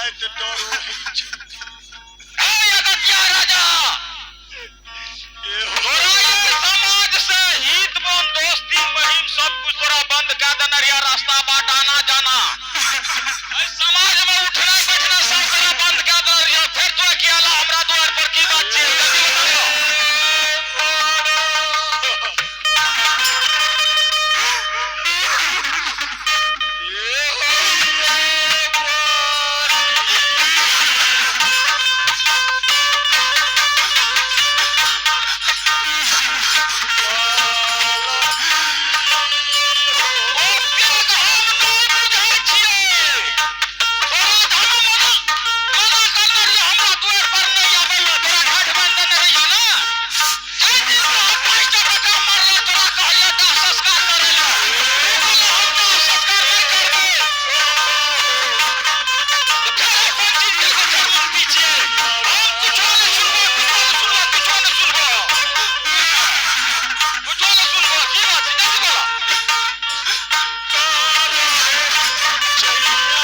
जाइत डरो होइ छै। हे अगत्या राजा, तोरा ये समाज से हित मन दोस्ती महिम सब कुछ तोरा बंद कए देने रहिया, रास्ता बाट आना जाना एहि समाज में उठना बैठना सब तोरा बंद कए देने रहिया, फेर तोरा की आला हमरा द्वार पर की बात छियै? जल्दी बताबो। ओतेक हम नहि बुझै छियै। तोरा धर्म मना मना करने रहियो हमरा दुआरि पर नहि आबै लए, तोरा घाट बान्हि देने रहियो ने। जाहि दिन तोहर 5टा बेटा मरलो तोरा कहलियो दाह संस्कार करै लए, तू कहलह हम दाह संस्कार नहि करबै। तऽ फेर हम कोन चीज के धर्मंती छियै? हम कुछो नहि सुनबो, कुछो नहि सुनबो, कुछो नहि सुनबो, कुछो नहि सुनबो। की बात छै? जल्दी बोला।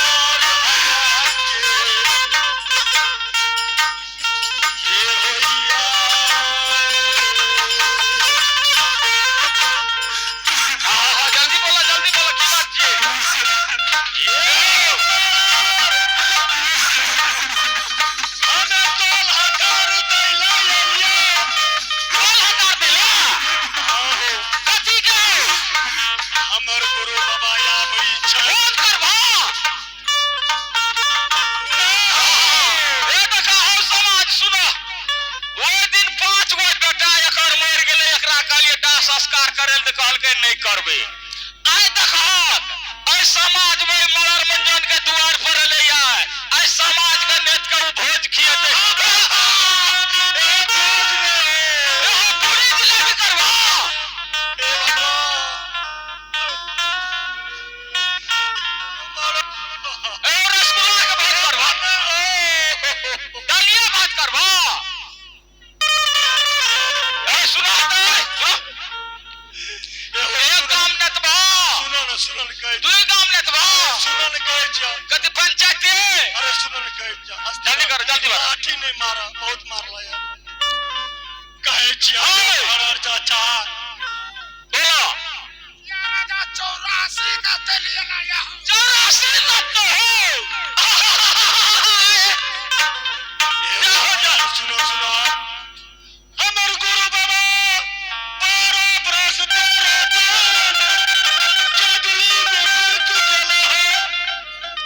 हाँ हाँ, जल्दी बोला, जल्दी बोला, की बात छियै? टोल हकार देला? कथी के? हमर गुरु बाबा आबै छै। फोन करबा। ए देखा हौ समाज, सुनो, ओहि दिन 5 गो बेटा एकर मरि गेलै, एकरा कहलियै दाह संस्कार करै लए तऽ कहलकै नहि करबै। आइ देखहक एहि समाज मे मरर मंजन के दुआर पर एलै आइ समाज के नेत के ओ भोज खिएतै। पूरी जिलेबी करबा, ए रसगुल्ला के भोज करबा, दलिया भात करबा। ए सुना तऽ एक गाम नेतबा। सुनो ने, सुनो ने, कहै दुई गाम नेतबा। सुनो ने, कहै छियै। कथी पंचायती? अरे सुनो ने, कहै छियै। जल्दी करो, जल्दी बताओ। लाठी नहीं मारा, बहुत मारला यार। कहै छियै। ओए! हर हर चाचा। बोलो। राजा 84 का तेलिया लाया। 84 नत्तो हो। सुनो सुनो, हमर गुरु बाबा 12 बरस 13 दिन केदली में मृत्यु गेलो हो,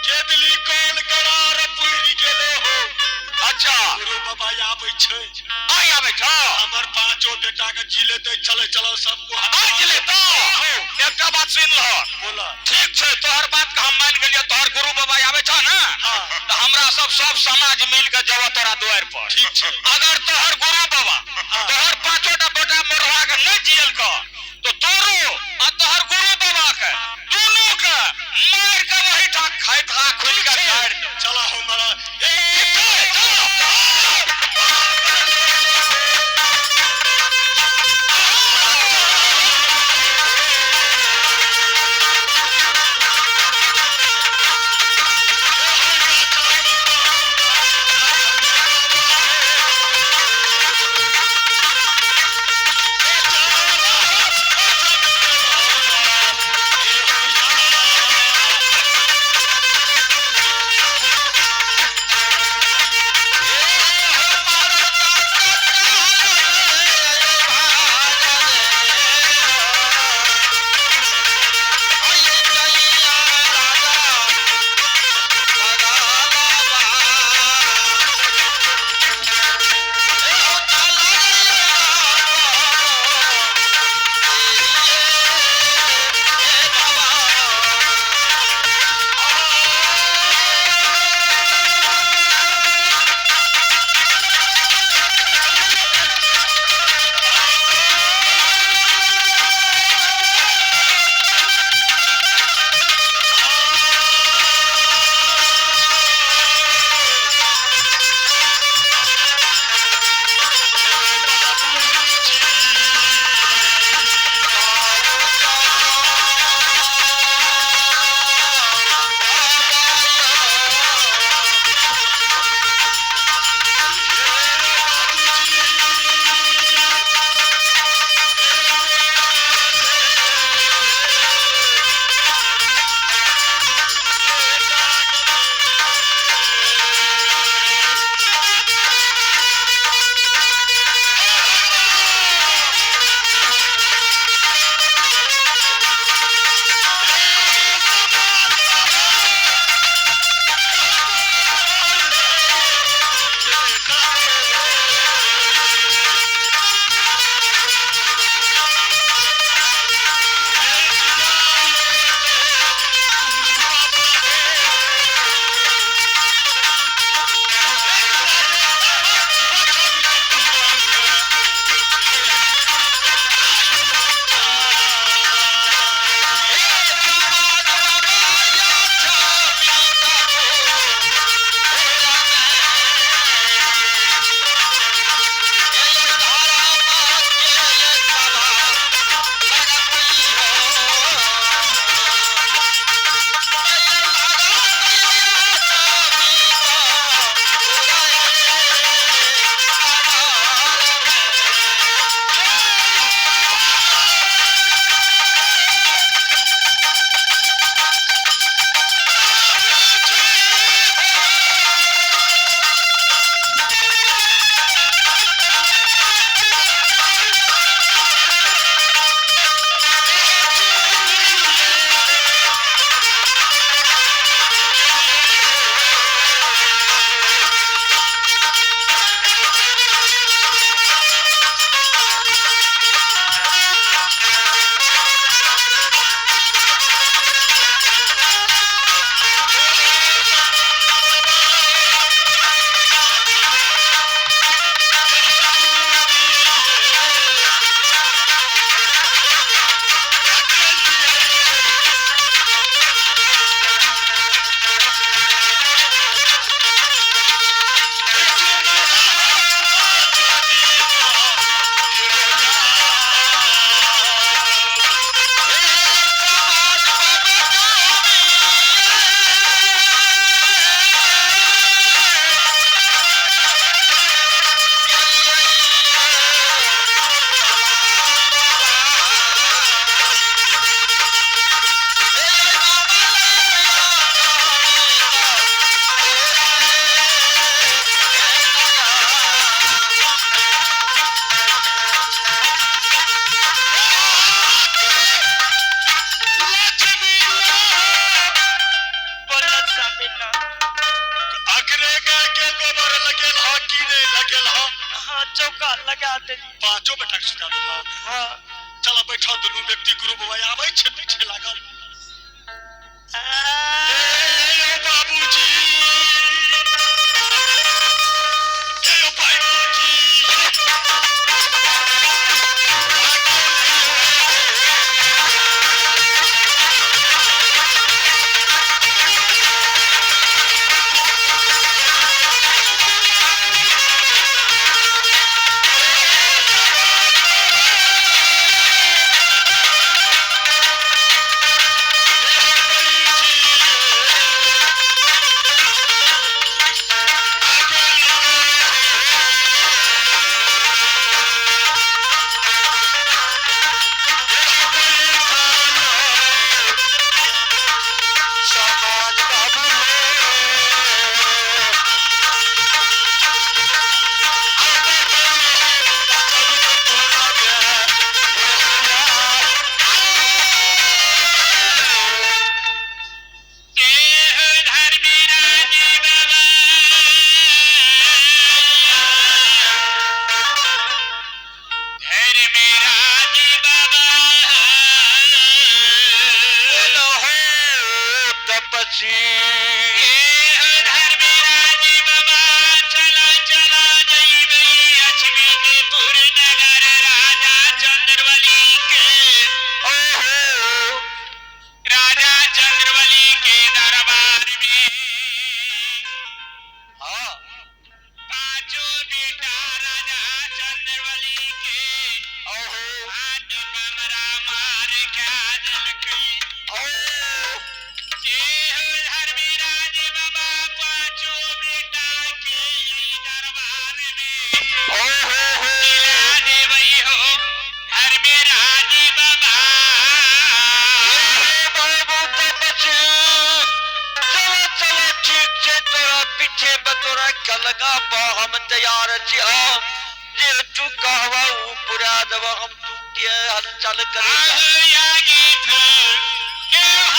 केदली कोल करार पुरि गेलो हो। अच्छा। गुरु बाबा आबै छै। आइ आबै छौ? हमर पांचो बेटा के जी लेते। चले चलो सबको। आइ जिलेतौ? एकटा बात सुनि लह। बोला। ठीक छै, तोहर बात के हम मानि गेलियै। तोहर गुरु बाबा आबै छौ ने? हाँ। तऽ हमरा सब सब समाज मिल के जब तोरा दुआरि पर। ठीक छै। अगर तोहर गुरु बाबा तोहर पांचोटा बेटा मरवा के नहि जियल के तो तोरो आ तोहर गुरु बाबा के दुनू के मारि के वही ठाक खाइत खा खोलि के गाड़ि देबौ। चला हमारा। ठीक छै, चलो। चौका लगा देलियै। पांचो बेटा के सुता देलक। हाँ। चल बैठो दुनू व्यक्ति, गुरु बाबा आबै छै पीछे लागल। आ, ए बाबूजी, ए बाबूजी, समाज बाबू तपस्वी। ओहो हाँ ओहो ओ ओहो बाबू तपस्वी, चलो चलो ठीक छै, तोरा पीछे बतोरा कलगा बा, हम तैयार छी। हम जे तू कहबा उ पुरा देबा, हम तू के हलचल करेगा। Yeah.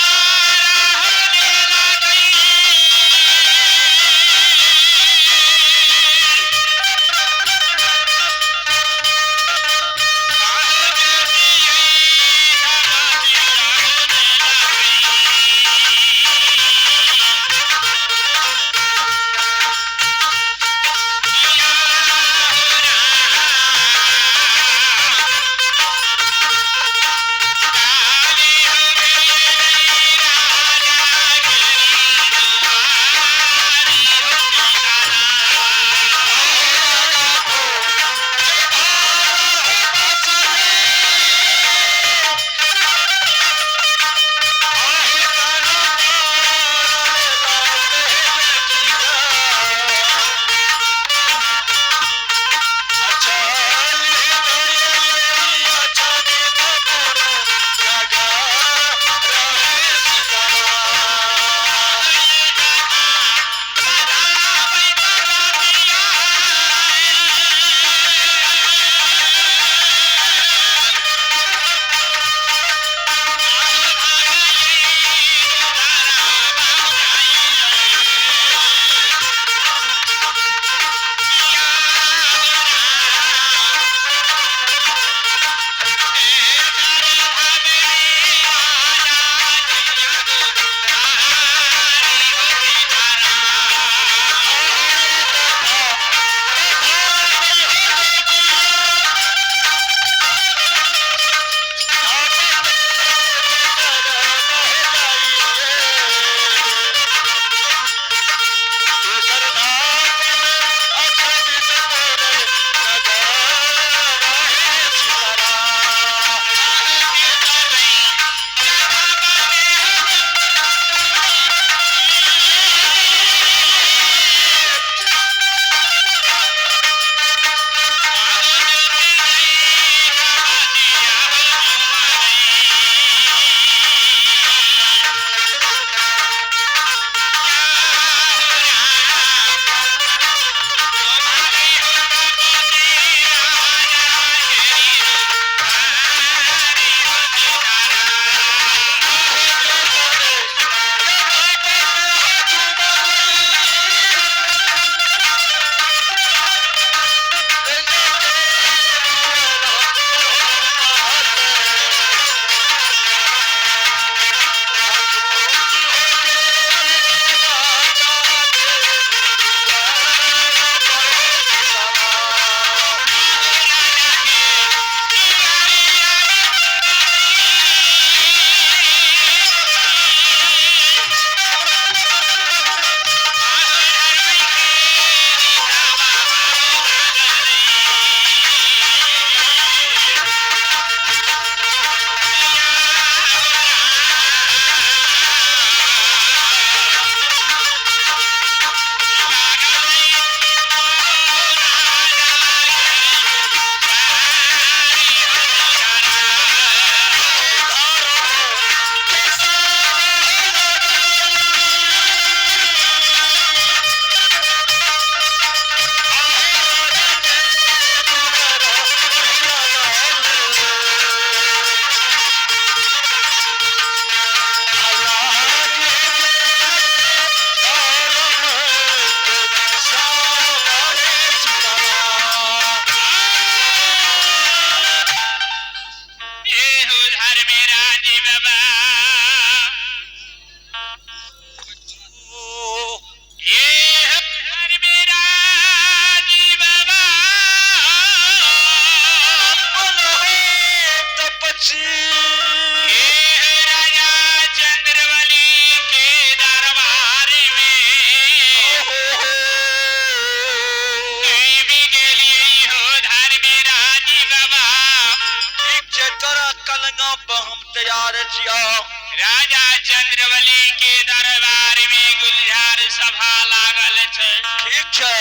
राजा चंद्रबली के दरबार में गुलजार सभा लागल छै। ठीक छै।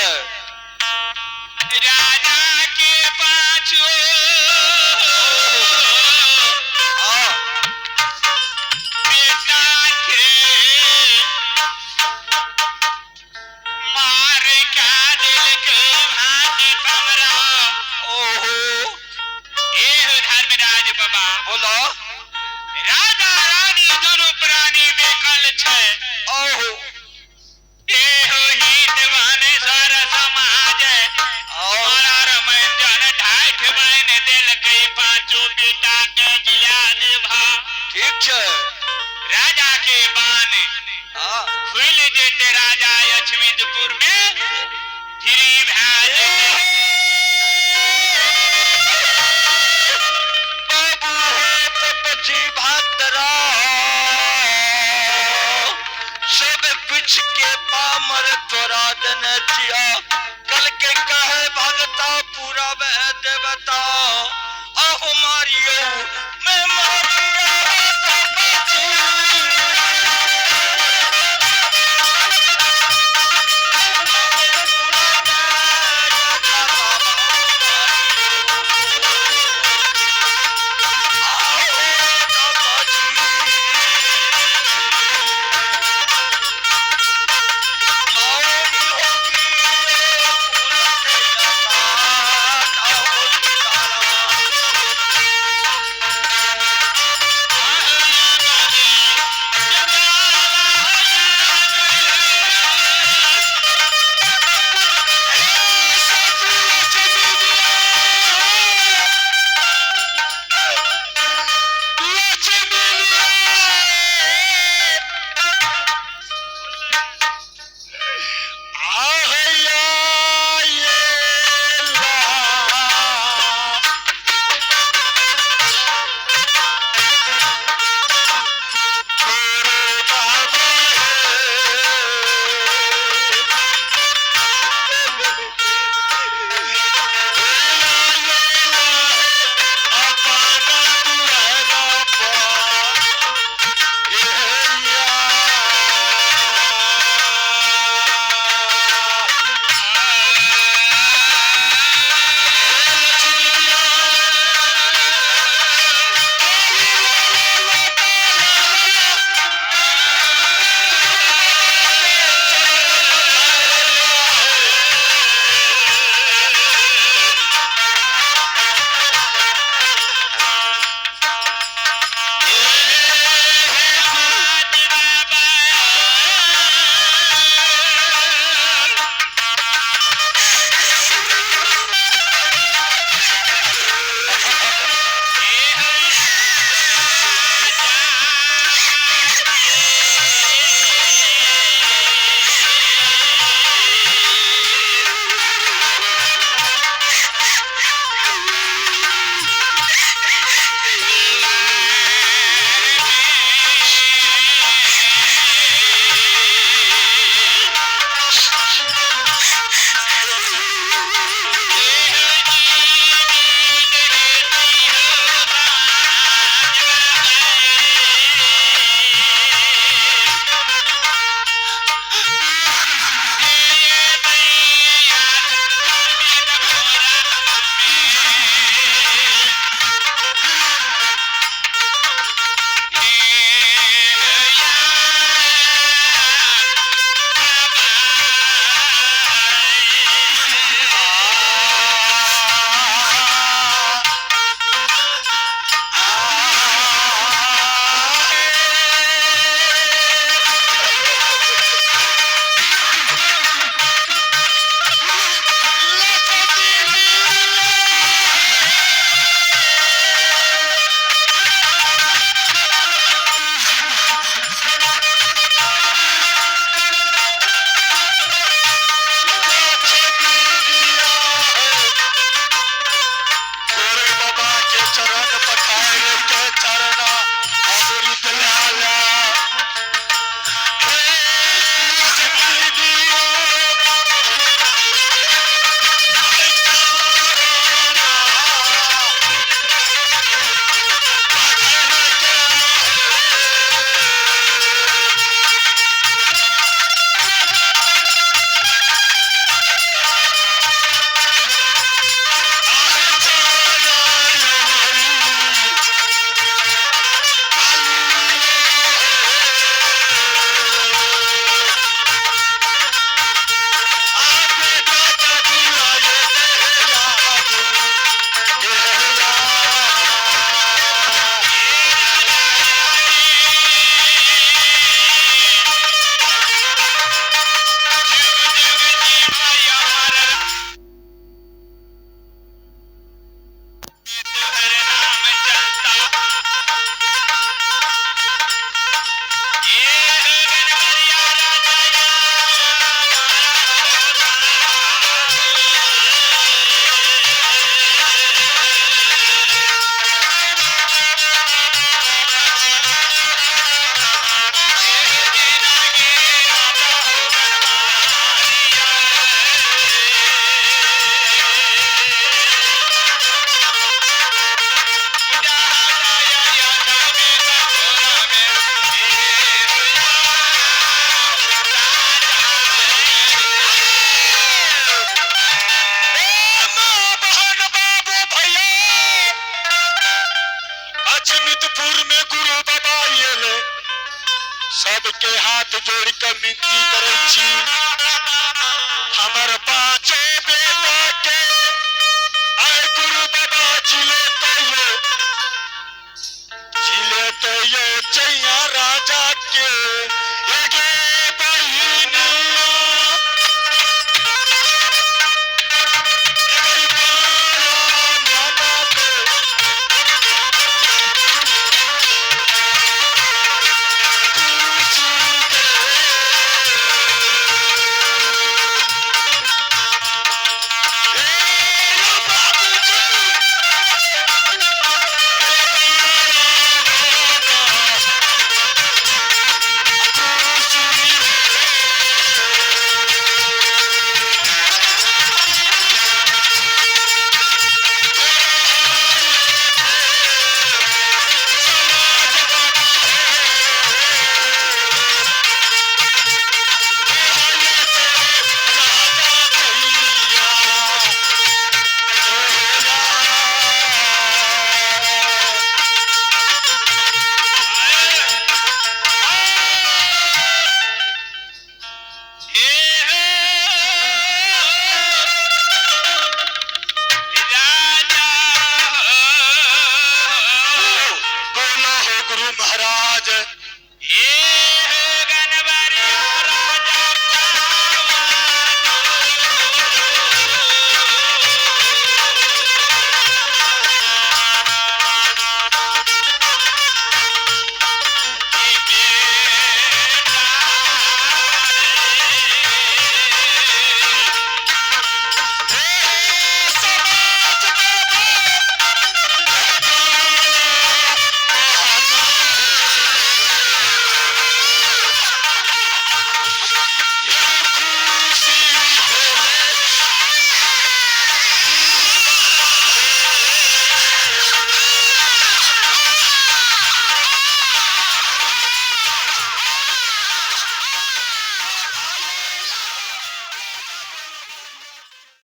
राजा के पाँचो हँ। बेटा के मार का देलकै भाटी पमरा। ओहो। एहो धर्मराज बाबा। बोलो। राजा रानी दुनू प्राणी बेकल छै। ओहो। एहो हित बन सर समाज। और मारा रमंजन ढाठ बन देलकै पाँचो बेटा के जिला देभा। ठीक छै। राजा के बान हँ। खुलि जेते, राजा लक्ष्मीपुर में फ्री भए जेते। बाबू हो तपसी भादरा सब पिछ के पामर तोरा देने छिया। कल के कहे भगता पूरा वह देवता। आहो मारियो मैं मारियो तपसी। के हाथ जोड़ि कऽ मिनती करै छी, हमर पाँचो